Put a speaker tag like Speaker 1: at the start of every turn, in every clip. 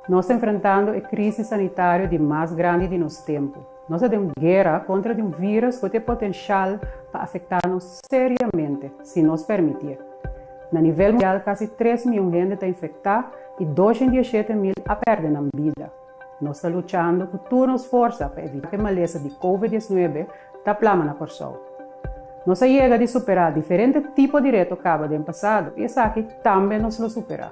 Speaker 1: Nos ta enfrentando e krísis sanitario di mas grandi di nos tempu. Nos ta den un guera kontra di un vírus ku tin e potenshal pa afektá nos seriamente si nos permitié. Na nivel mundial kasi tres mion hende ta infektá i 217 mil a pèrdè nan bida. Nos ta luchando ku tur nos forsa pa evitá ku e malesa di Covid 19 ta plama na Kòrsou. Nos a yega di superá diferente tipo di reto kaba den pasado i esaki tambe nos lo superá.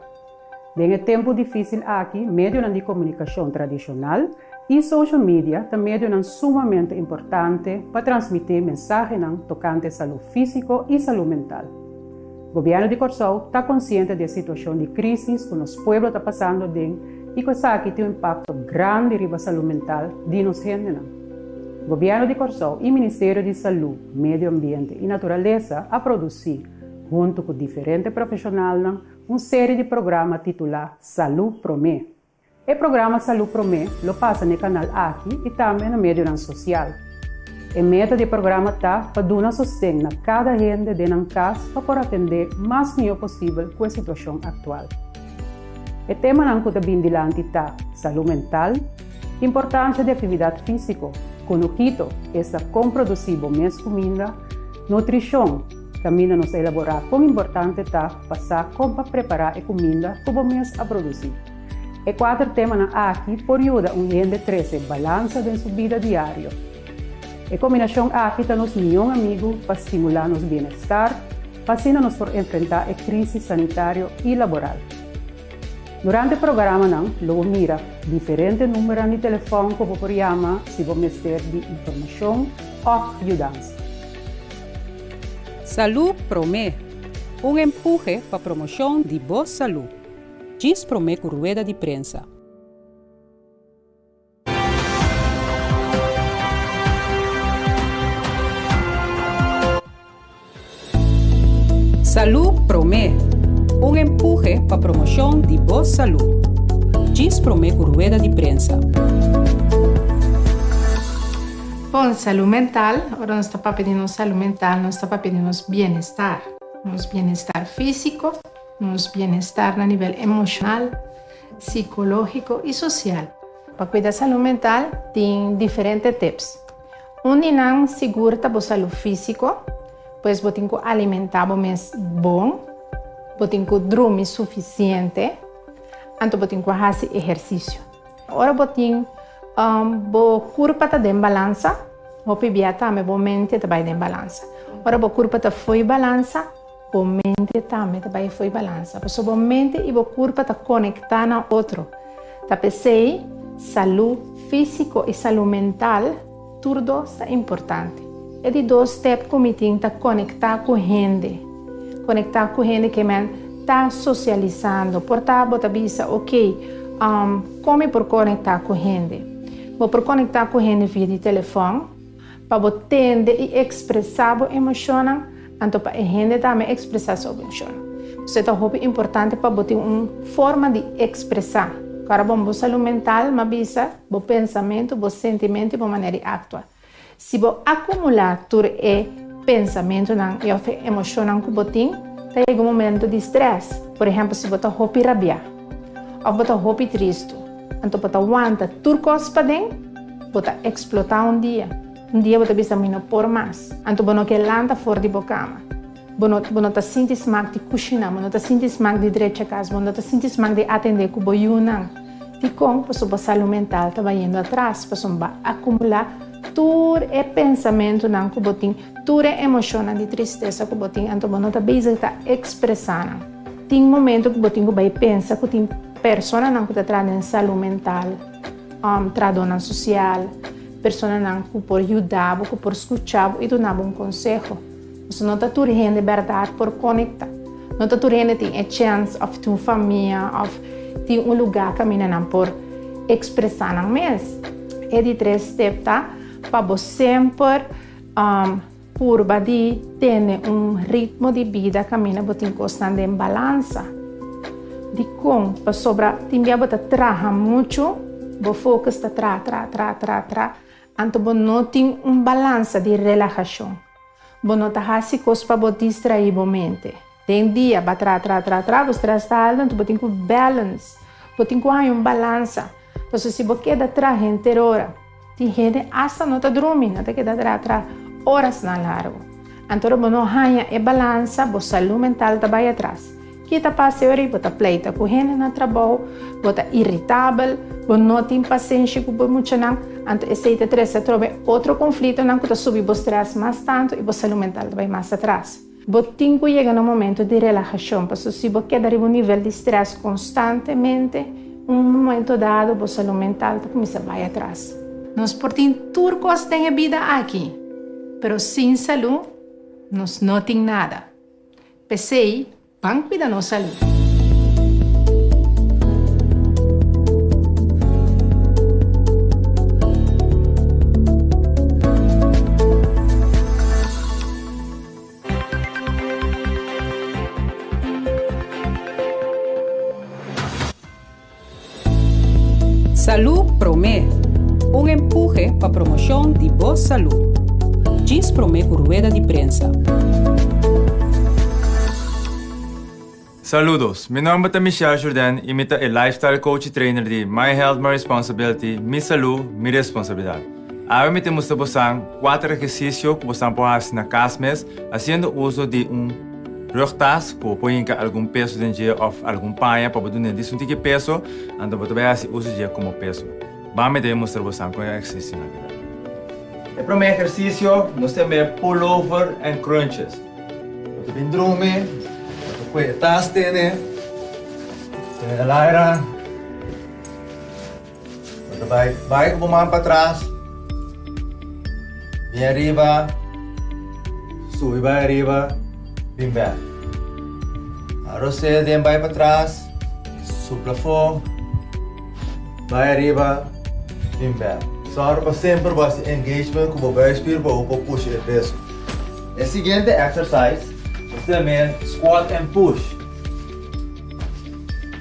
Speaker 1: Den e tempu difísil aki, medionan di komunikashon tradishonal i social media ta medionan sumamente importante pa transmití mensahenan tokante salú físiko i salú mental. Gobièrnu di Kòrsou ta konsiente di e situashon di krísis ku nos pueblo ta pasando aden i ku esaki tin un impakto grandi riba salú mental di nos hendenan. Gobièrnu di Kòrsou i Ministerio di Salú, Medio Ambiente i Naturalesa a produsí, huntu ku diferente profeshonalnan, un serie di programa titulá Salú Promé. E programa Salú Promé lo pasa na e kanal aki i tambe na medionan sosial. E meta di e programa ta pa duna sosten na kada hende den nan kas pa por atendé mas mihó posibel ku e situashon aktual. E temanan ku ta bin dilanti ta, salú mental, importansha di aktividat físiko, kunukito, esta kon produsí bo mes kuminda, nutrishon, kaminda nos a elaborá kon importante ta pa sa kon pa prepará e kuminda ku bo mes a produsí. E kuater temanan aki por yuda un hende trese balansa den su bida diario. E kombinashon aki ta nos mion amigu pa stimulá nos bienestar, pa asina nos por enfrentá e krísis sanitario i laboral. Durante e programanan lo bo mira diferente numbernan di telefòn ku bo por yama si bo mester di informashon òf yudansa. Salú Promé, un empuhe pa promoshon di bo salú. Djis promé ku rueda di prensa. Salú Promé, un empuhe pa promoshon di bo salú. Djis promé ku rueda di prensa.
Speaker 2: Bon, salú mental, ora nos ta papia di nos salú mental, nos ta papia di nos bienestar. Nos bienestar físiko, nos bienestar na nivel emoshonal, sikológiko i sosial. Pa kuida salú mental tin diferente tips. Un di nan sigur ta bo salú físiko, pues bo tin ku alimentá bo mes bon, bo tin ku drumi sufisiente, anto bo tin ku hasi ehersisio. Ora bo tin bo kurpa ta den balansa, hopi bia tambe bo mente ta bai den balansa. Ora bo kurpa ta fo'i balansa, bo mente tambe ta bai fo'i balansa. Pasobra bo mente i bo kurpa ta konektá na otro. Ta p'esei salú físiko i salú mental tur dos ta importante. E di dos step ku mi tin ta konektá ku hende. Konektá ku hende ke men ta sosialisando. Por ta bo ta bisa, ok, kon mi por konektá ku hende? Bo por konektá ku hende via di telefòn pa bo tende i ekspresá bo emoshonnan, anto pa e hende tambe ekspresá su emoshonnan. P'esei ta hopi importante pa bo tin un forma di ekspresá. Kòrda bon, bo salú mental, m'a bisa, bo pensamentu, bo sentimentu i bo manera di aktua. Si bo akumulá tur e pensamentunan i òf e emoshonnan ku bo tin, ta yega un momento di strès. Por ehèmpel, si bo ta hopi rabiá òf bo ta hopi tristu, anto bo ta wanta tur kos paden, bo ta eksplotá un dia. Un dia bo ta bisa, Mi no por mas. Anto bo no ke lanta for di bo kama. Bo no bo no ta sinti smak di kushiná, bo no ta sinti smak di drecha kas, bo no ta sinti smak di atendé ku bo yunan. Dikon? Pasobra bo salú mental ta bayendo atras, pasobra bo a akumulá tur e pensamentunan ku bo tin, tur e emoshonnan di tristesa ku bo tin, anto bo no ta bezig ta ekspresá nan. Tin momento ku bo tin ku bai pensa ku tin personanan ku ta traha den salú mental, trahadónan sosial, personanan ku por yuda bo, ku por skucha bo i duna bo un konseho. Pasobra no ta tur hende bèrdat por konektá. No ta tur hende tin e chèns òf tin un famia òf tin un lugá kaminda nan por ekspresá nan mes. E di tres step ta pa bo semper purba di tene un ritmo di bida kaminda bo tin kosnan den balansa. Dikon? Pasobra tin bia bo ta traha muchu, bo focus ta traha, traha, traha, traha, traha, anto bo no tin un balansa di relahashon. Bo no ta hasi kos pa bo distraí bo mente. Den dia, ba tra, tra, tra, tra, bo strès ta altu, anto bo tin ku balance. Bo tin ku haña un balansa. Pasobra si bo keda traha henter ora, tin hende asta no ta drumi, nan ta keda traha traha orasnan largu. Anto ora bo no haña e balansa, bo salú mental ta bai atras. Ki ta pasa e ora ei? Bo ta pleita ku hende na trabou, bo ta iritabel, bo no tin pasenshi ku bo muchanan. Anto esei ta trese atrobe otro konflitonan ku ta subi bo strès mas tantu i bo salú mental ta bai mas atras. Bo tin ku yega na un momento di relahashon, pasobra si bo keda riba un nivel di strès konstantemente, un momento dado bo salú mental ta kuminsá bai atras. Nos por tin tur kos den e bida aki, pero sin salú nos no tin nada. P'esei, ban kuida nos salú.
Speaker 1: Salú Promé, un empuhe pa promoshon di bo salú. Djis promé ku rueda di prensa.
Speaker 3: Saludos, mi nomber ta Michelle Jourdain y mi ta e lifestyle coach y trainer di My Health My Responsibility, Mi Salú, Mi Responsabilidad. Awe mi ta mustra bosan cuater ehercicio cu bosan por haci na cas mes haciendo uso di un rugtas cu bo por hinca algun peso den dje of algun paña pa bo duna e dies un tiki peso, anto bo ta bay haci uso dje como peso. Ban mi ta bay mustra bosan con e ehercicionan aki ta. E prome ehercicio nos ta yama pullover and crunches. Bo ta bin drumi, bo ta kue e tas tene, tene e laira, bo ta bai bai ku bo man patras, bin ariba, subi bai ariba, bin bek. Arosé den bai patras, supla afó, bai ariba, bin bek. Sòru pa semper bo hasi engagement ku bo buikspier pa bo por pusha e peso. E siguiente exercise nos ta yam'é squat and push.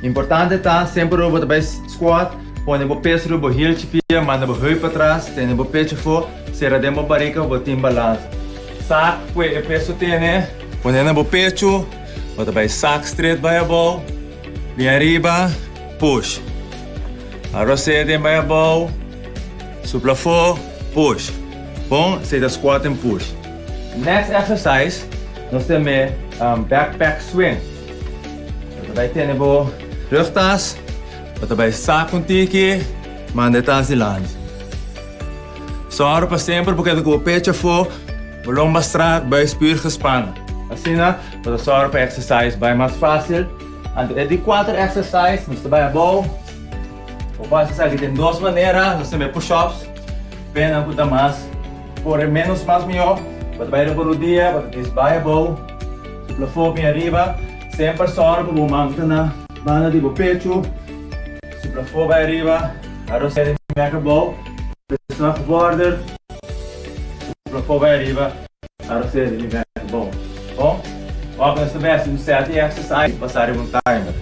Speaker 3: Importante ta semper ora bo ta bai squat pone bo peso riba bo hielchi pia, manda bo heup patras, tene bo pecho afó, sera den bo barika pa bo tin balans. Sak ku e peso tene, pone na bo pecho, bo ta bai sak straight bai abou, bin ariba, push. Arosé den bai abou, supla afó, push. Bon, esei ta squat and push. Next exercise, nos ta yam'é backpack swing. Bo ta bai tene bo rugtas, bo ta bai sak un tiki, manda e tas dilanti. Sòru pa semper bo keda ku bo pecho afó, bo lomba strak, buikspier gespannen. Asina bo ta sòru pa e exercise bai mas fásil. Anto e di kuater exercise, nos ta bai abou. Bo por hasi esaki den dos manera, nos ta yam'é push-ups. Pena ku ta mas kore menos mas mihó. Bo ta bai riba rudia, bo ta dis bai abou, supla afó bin ariba. Semper sòru pa bo man ta na banda di bo pechu. Supla afó bai ariba, arosé di bek abou. Presiona gevorderd, supla afó bai ariba, arosé di bek abou. Bon, òf nos ta bai hasi un sèt di exercise pasa riba un timer.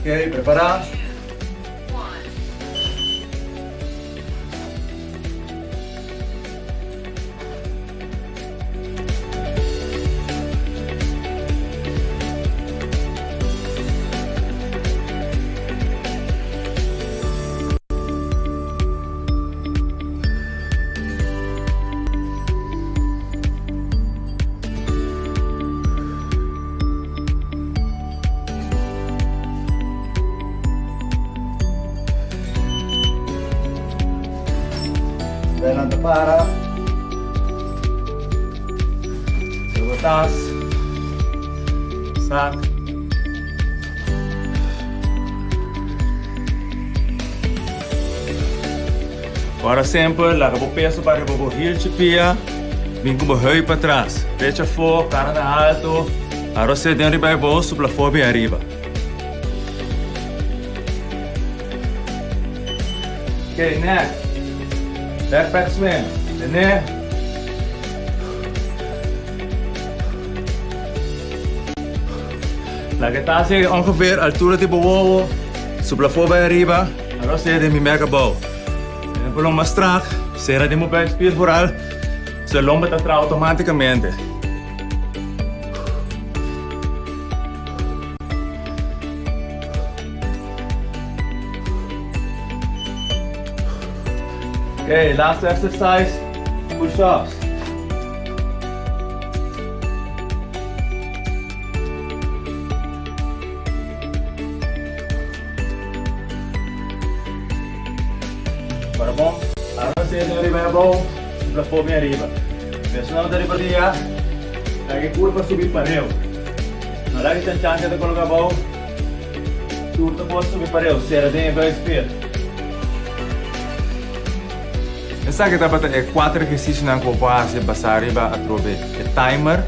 Speaker 3: Ok, prepará. Adelante para. Luego tas. Sak. Ora semper laga bo peso pa riba bo hieltje pia, bin ku bo heup patras. Pecho afó, kara na alto, arosé den riba e bo, supla afó bin ariba. Ok, next. Backpack swing. Tene. Laga e tas yega ongeveer altura di bo wowo, supla afó bai ariba. Arosé den mi mek abou. Tene por lomba strak, sera den bo buikspier vooral, so e lomba ta traha automaticamente. Okay, last exercise, push-ups. Para bom, arma se riba e abou, plafond bem arriba. Personal ta riba dia, laga e curpa subi pareu. No laga e chanchan ta coloca abou, tur ta por subi pareu, cera den e buikspier. Esaki tabata e cuater ehercicionan cu bo por haci basa riba atrobe e timer,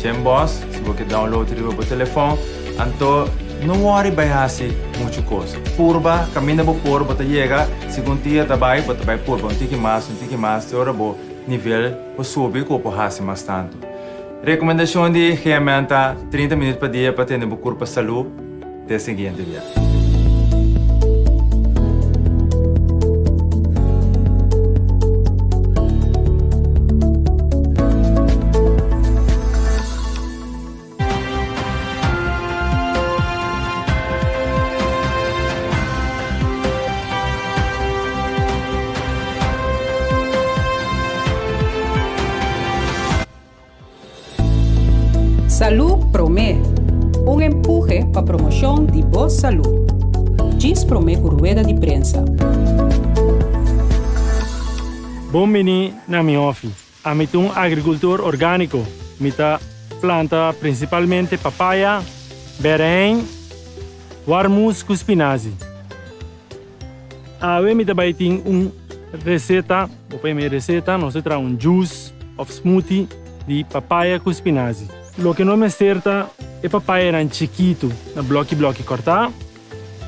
Speaker 3: Gymboss, si bo ke download riba bo telefon. Anto no worry bai haci mucho cos. Purba caminda bo por bo ta yega, segun dia ta bai bo ta bai purba un tiki mas, un tiki mas te ora bo nivel por subi ku bo por hasi mas tantu. Rekomendashon di GMN ta 30 minüt pa dia pa tene bo kurpa salú te siguiente bia.
Speaker 1: Salú Promé, un empuhe pa promoshon di bo salú. Djis promé ku rueda di prensa.
Speaker 4: Bon bini na mi hòfi. Ami ta un agrikultor orgániko. Mi ta planta prinsipalmente papaya, bèrèin, warmus ku spinazi. Awe mi ta bai tin un reseta, bo por yama e reseta, nos ta traha un juice òf smoothie di papaya ku spinazi. Loke nos mester ta e papayanan chikitu na blòki blòki kòrtá,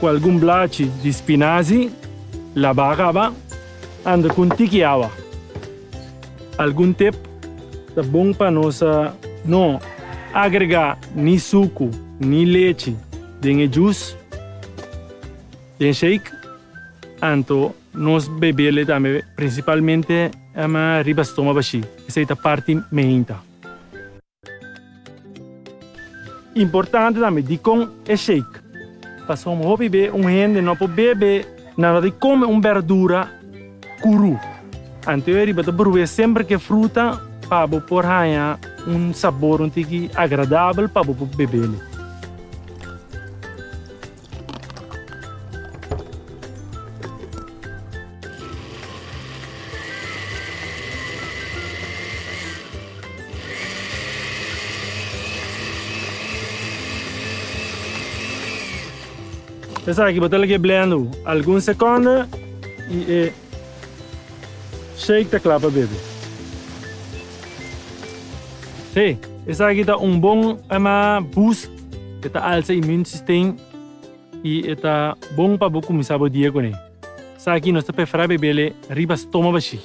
Speaker 4: ku algun blachi di spinazi labá kaba, anda ku un tiki awa. Algun tip ta bon pa nos no agregá ni suku ni lechi den e jus, den shake, anto nos bebele tambe prinsipalmente riba stoma bashí, esei ta parti meinta. Importante tambe dikon e shake. Pasobra hopi be un hende no por bebe nada di kome un berdura kuru. Anto e riba ta bru'e semper ke fruta pa bo por haña un sabor un tiki agradabel pa bo por bebele. Esaki bo ta lag'é blendo algun sekonde i e shake ta kla pa bebe. Sí, esaki ta un bon boost, e ta alsa immuunsysteem i e ta bon pa bo kuminsá bo dia kuné. Esaki nos ta preferá bebele riba stoma bashí.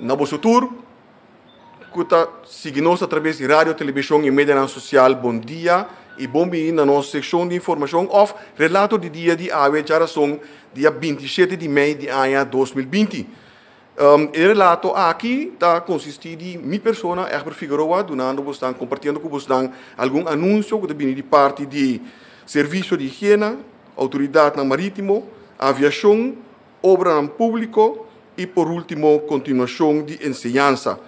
Speaker 5: Na boso tur ku ta sigui nos atraves di radio, televishon i medianan sosial, bon dia i bon bini na nos sekshon di informashon òf relato di dia di awe djarason dia 27 di mei di aña 2020. E relato aki ta konsistí di mi persona, Egbert Figueroa, dunando bosnan, kompartiendo ku bosnan algun anunsio ku ta bini di parti di Servisio di Higiena, Outoridatnan Marítimo, Aviashon, Obranan Públiko i por último Kontinuashon di Enseñansa.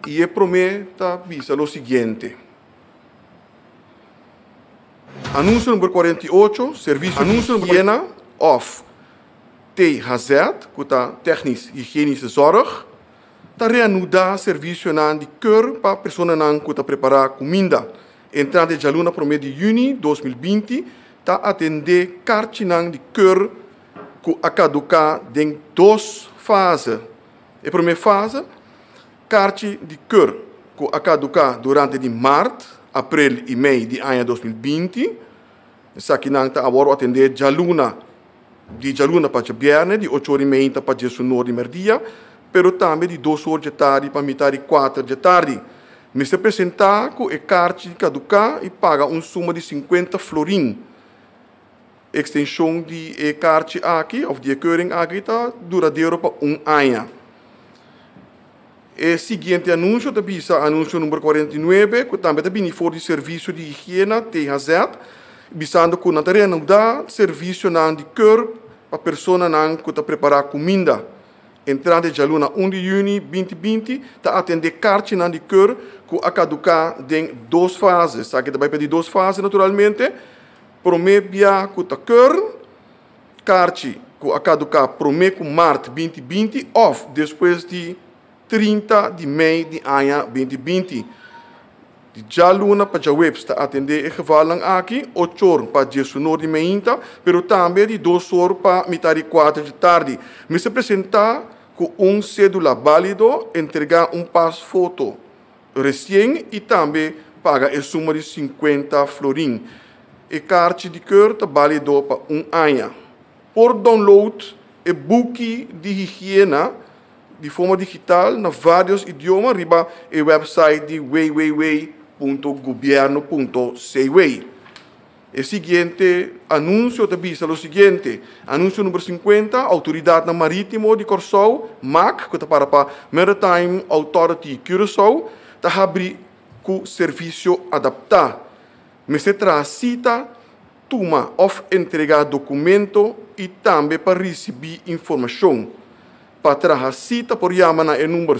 Speaker 5: I e promé ta bisa lo siguiente. Anunsio number 48, Servisio Anunsio number Higiena òf THZ, ku ta Technisch Hygiënische Zorg, ta reanudá servisionan di keur pa personanan ku ta prepará kuminda. Entrante djaluna promé di yüni 2020 ta atendé karchinan di keur ku a kaduká den dos fase. E promé fase, karchi di keur ku a kaduká durante di mart, aprel i mei di aña 2020. Esakinan ta awor atendé djaluna di djaluna pa djabièrnè di 8 or i meinta pa 11 or di mèrdia, pero tambe di 2 or djatardi pa mitar di 4 djatardi. Mester presentá ku e karchi kaduká i paga un suma di 50 florin. Ekstenshon di e karchi aki òf di e keuring aki ta duradero pa un aña. E siguiente anunsio ta bisa anunsio number 49, ku tambe ta bini for di Servisio di Higiena, THZ, bisando ku nan ta reanudá servisionan di keur pa personanan ku ta prepará kuminda. Entrante djaluna 1 di yüni 2020 ta atendé karchinan di keur ku a kaduká den dos fase. Esaki ta bai pa di dos fase naturalmente. Promé bia ku ta keur, karchi ku a kaduká promé ku mart 2020 òf despues di 30 di mei di aña 2020. Di djaluna pa djaweps ta atendé e gevalnan aki, 8 or pa 11 or di meinta, pero tambe di 2 or pa mitar di 4 di tardi. Mester presentá ku un sédula bálido, entregá un pasfoto resien i tambe paga e suma di 50 florin. E karchi di keur ta bálido pa un aña. Por download e buki di higiena di forma digital na vários idioma riba e website di www.gobierno.cw. E siguiente anunsio ta bisa lo siguiente. Anunsio number 50, Outoridatnan Marítimo di Kòrsou, MAC, ku ta para pa Maritime Authority Curaçao, ta habri ku servisio adaptá. Mester traha sita, tuma òf entregá dokumento i tambe pa risibí informashon. Pa traha sita por yama na e number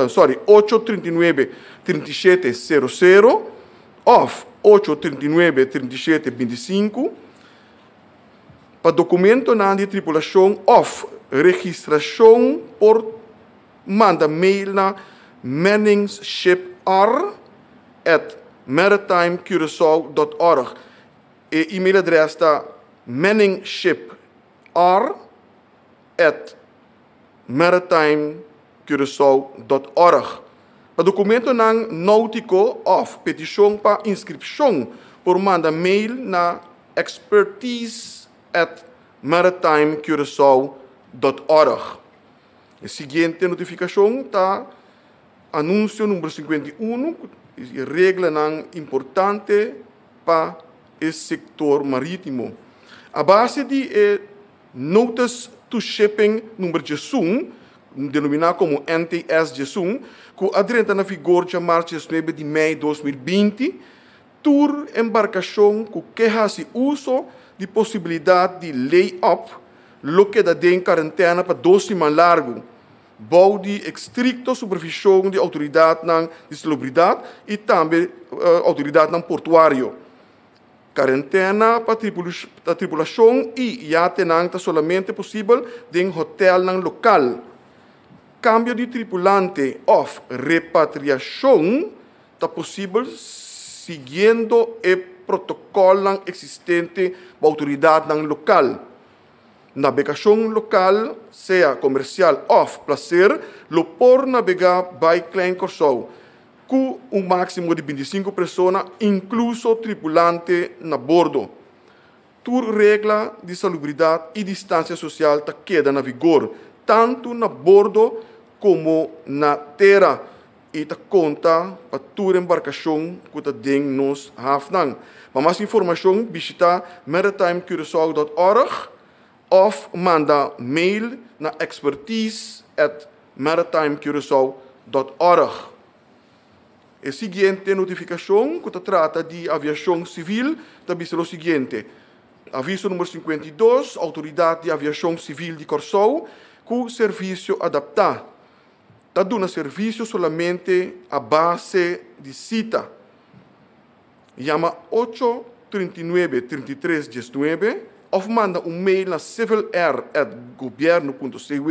Speaker 5: sorry, 839 37 00 òf 839 37 25. Pa dokumentonan di tripulashon òf registrashon por manda mail na manningshipr@maritimecuracao.org. E e-mail address ta manningshipr@maritimecuracao.org. Pa dokumentonan nóutiko òf petishon pa inskripshon por manda mail na expertise@maritimecuracao.org. E siguiente notifikashon ta anunsio number 51, reglanan importante pa e sektor marítimo. A base di e Notice to Shipping number 11, denominá komo NTS 11, ku a drenta na vigor djamars 19 di mei 2020, tur embarkashon ku ke hasi uso di posibilidat di lay-up lo keda den kuarentena pa 2 siman largu, bou di estrikto supervishon di outoridatnan di salubridat i tambe outoridatnan portuario. Kuarentena pa tripulashon i yatenan ta solamente posibel den hotelnan lokal. Kambio di tripulante òf repatriashon ta posibel siguiendo e protokòlnan eksistente pa outoridatnan lokal. Navegashon lokal, sea komersial òf plaser, lo por navegá bai Klein Kòrsou, ku un máksimo di 25 persona, inkluso tripulante na bordo. Tur regla di salubridat i distansia sosial ta keda na vigor, tantu na bordo komo na tera, i ta konta pa tur embarkashon ku ta den nos hafnan. Pa mas informashon, bishitá maritimecuracao.org òf manda mail na expertise@maritimecuracao.org. E siguiente notifikashon ku ta trata di aviashon sivil ta bisa lo siguiente. Aviso number 52, Outoridat di Aviashon Sivil di Kòrsou, ku servisio adaptá. Ta duna servisio solamente a base di sita. Yama 8 39 33 19 òf manda un mail na civilr@gobiernu.cw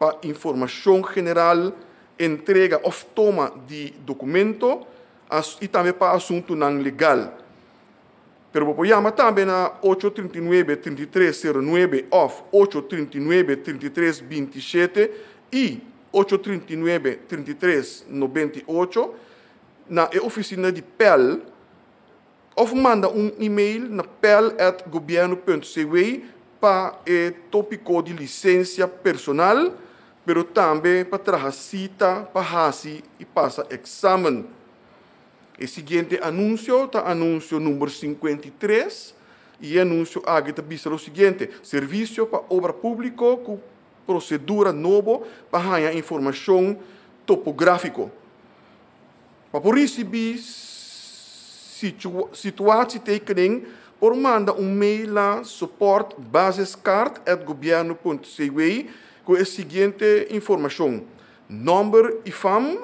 Speaker 5: pa informashon general, entrega òf toma di dokumento i tambe pa asuntunan legal. Pero bo por yama tambe na ocho 39 33 09 òf ocho 39 33 27 i ocho 39 33 98 na e ofisina di PEL òf manda un email na pel@gobiernu.cw pa e tópiko di lisensia personal, pero tambe pa traha sita pa hasi i pasa eksamen. E siguiente anunsio ta anunsio number 53 i e anunsio aki ta bisa lo siguiente: Servisio pa Obra Públiko ku prosedura nobo pa haña informashon topográfiko. Pa por risibí situatietekening por manda un mail na supportbasiskaart@gobiernu.cw ku e siguiente informashon, nòmber i fam,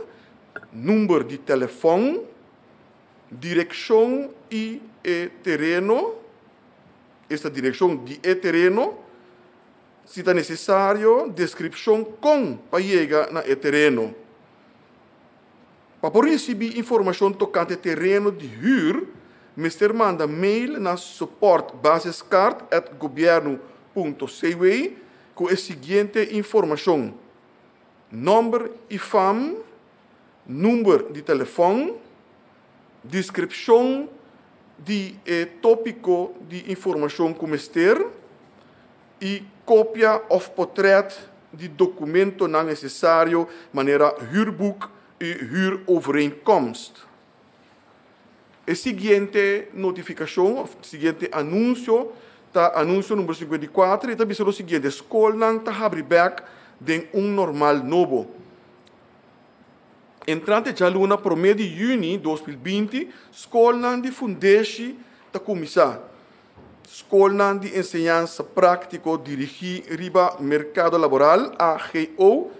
Speaker 5: number di telefòn, direkshon i e tereno, esta direkshon di e tereno, si ta nesesario deskripshon kon pa yega na e tereno. Pa por risibí informashon tokante tereno di hür, mester manda mail na supportbasiskaart@gobiernu.cw ku e siguiente informashon, nòmber i fam, number di telefòn, deskripshon di e tópiko di informashon ku mester i kopia òf potrèt di dokumentonan nesesario manera hürboek i hürovereenkomst. E siguiente notifikashon òf siguiente anunsio ta anunsio number 54 i ta bisa lo siguiente, Skolnan ta habri bèk den un normal nobo. Entrante djaluna promé di yüni 2020, skolnan di fundeshi ta kuminsá. Skolnan di enseñansa práktiko dirigí riba merkado laboral, AGO,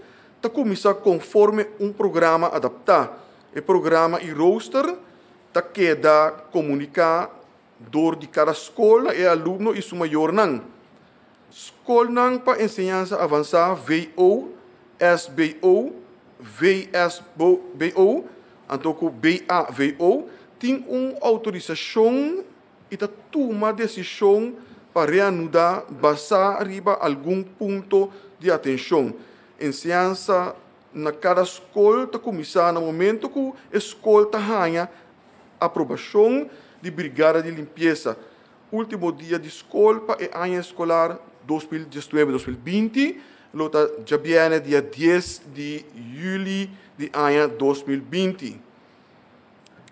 Speaker 5: ta kuminsá konforme un programa adaptá. E programa i rooster ta keda komuniká dor di kada skol na e alumno i su mayornan. Skolnan pa enseñansa avansá, VO, SBO, VSBO, anto ku BAVO, tin un outorisashon i ta tuma desishon pa reanudá basá riba algun punto di atenshon. Enseñansa na kada skol ta kuminsá na momento ku e skol ta haña aprobashon di Brigada di Limpiesa. Último dia di skol pa e aña eskolar 2019, 2020 lo ta djabièrnè dia 10 di yüli di aña 2020.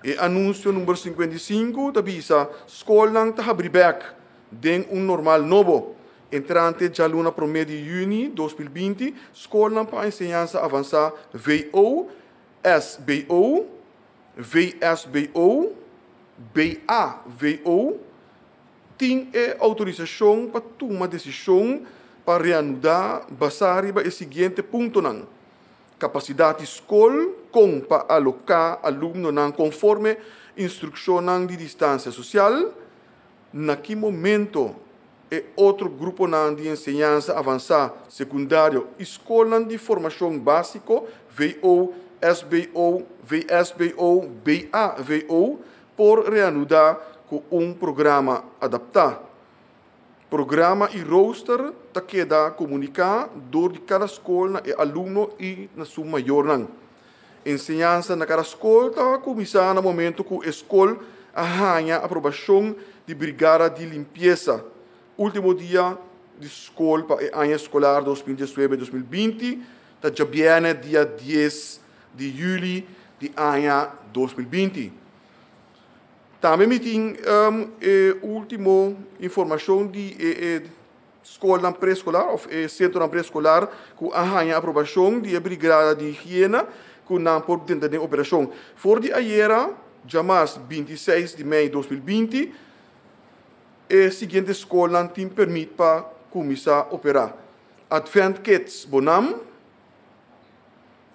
Speaker 5: E anunsio number 55 ta bisa skolnan ta habri bèk den un normal nobo. Entrante djaluna promé di yüni 2020, skolnan pa enseñansa avansá VO, SBO, VSBO, BAVO tin e outorisashon pa tuma desishon pa reanudá basá riba e siguiente puntonan, Kapasidat di skol kon pa aloká alumnonan konforme instrukshonnan di distansia sosial, na ki momento e otro gruponan di enseñansa avansá, sekundario i skolnan di formashon básiko, VO, SBO, VSBO, BAVO, por reanudá ku un programa adaptá. Programa i rooster ta keda komuniká dor di kada skol na e alumno i na su mayornan. Enseñansa na kada skol ta kuminsá na momento ku e skol a haña aprobashon di Brigada di Limpiesa. Último dia di skol pa e aña eskolar 2019, 2020 ta djabièrnè dia 10 di yüli di aña 2020. Tambe mi tin e ultimo informashon di e skolnan preeskolar òf e sentronan preeskolar ku a haña aprobashon di e Brigrada di Higiena ku nan por drenta den operashon. For di ayera, djamas 26 di mei 2020, e siguiente skolnan tin permit pa kuminsá operá, Advent Kids Bonam,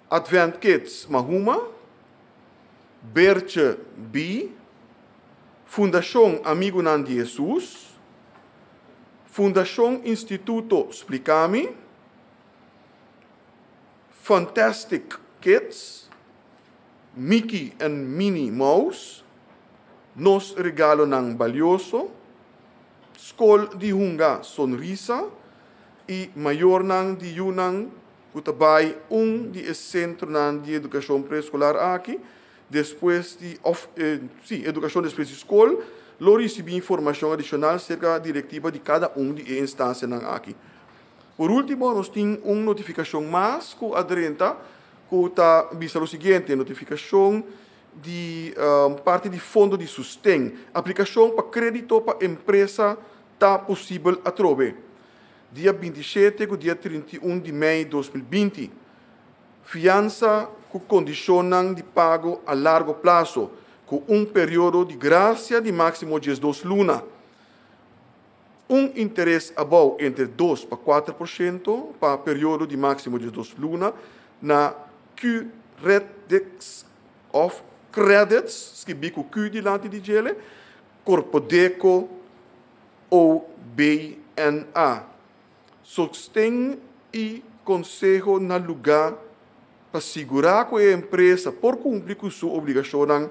Speaker 5: Advent Kids Mahuma, Bertje B, Fundashon Amigunan di Hesus, Fundashon Instituto Splikami, Fantastic Kids, Mickey and Minnie Mouse, Nos Regalonan Balioso, Skol di Hunga Sonrisa i mayornan di yunan ku ta bai un di e sentronan di edukashon preeskolar aki despues di òf sí edukashon despues di skol lo risibí informashon adishonal serka direktiva di kada un di e instansianan aki. Por último nos tin un notifikashon mas ku a drenta ku ta bisa lo siguiente, Notifikashon di parti di Fondo di Susten, aplikashon pa krédito pa empresa ta posibel atrobe. Dia 27 ku dia 31 di mei 2020. Fiansa ku kondishonnan di pago a largo plaso, ku un periodo di grasia di máksimo 12 luna. Un interes abou entre 2 pa 4% pa periodo di máksimo 12 luna na Qredits òf Credits, skibí ku Q dilanti di djele, Korpodeko OBNA. Sosten i konseho na lugá pa sigurá ku e empresa por kumpli ku su obligashonnan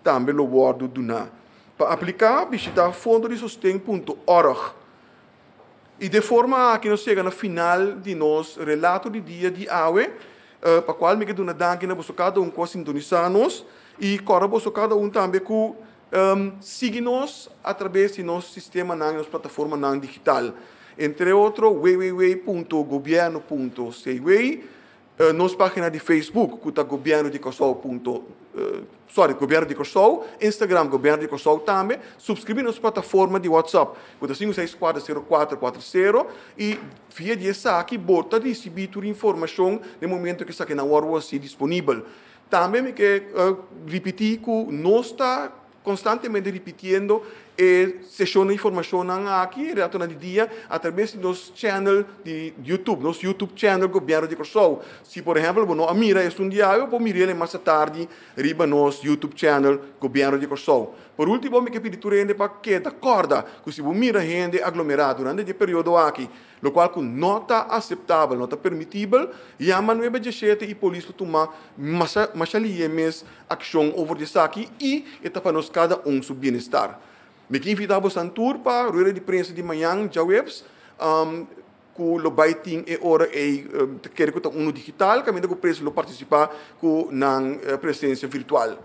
Speaker 5: tambe lo wòrdu duná. Pa apliká, bishitá fondodisosten.org. I de forma aki nos yega na final di nos relato di dia di awe, pa kual mi ke duna danki na boso kada un ku a sintonisá nos i kòrda boso kada un tambe ku sigui nos atrabes di nos sistemanan i nos plataformanan digital, entre otro www.gobierno.cw, nos página di Facebook ku ta Gobièrnu di Kòrsou punto sorry Gobièrnu di Kòrsou, Instagram Gobièrnu di Kòrsou tambe, supskribí nos plataforma di WhatsApp ku ta 5640440 i via di esaki bo ta risibí tur informashon den momento ku esakinan wòrdu hasi disponibel. Tambe mi ke ripití ku nos ta konstantemente ripitiendo e seshon di informashonnan aki, relatonan di dia, atrabes di nos channel di YouTube, nos YouTube channel Gobièrnu di Kòrsou. Si por ehèmpel bo no a mira esun di awe, bo por mir'el e mas tardi riba nos YouTube channel Gobièrnu di Kòrsou. Por último mi ke pidi tur hende pa keda kòrda ku si bo mira hende aglomerá durante di e periodo aki, Lokual ku no ta aseptabel, no ta permitibel, yama nuebe diesshete i polis lo tuma masha masha lihé mes akshon over di esaki i e ta pa nos kada un su bienestar. Mi ke invitá bosan tur pa rueda di prensa di mañan djaweps ku lo bai tin e ora ei ta kere ku ta unu digital kaminda ku prensa lo partisipá ku nan presensia virtual.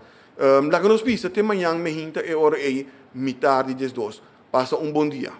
Speaker 5: Laga nos bisa te mañan mehinta e ora ei mitar di 12. Pasa un bon dia.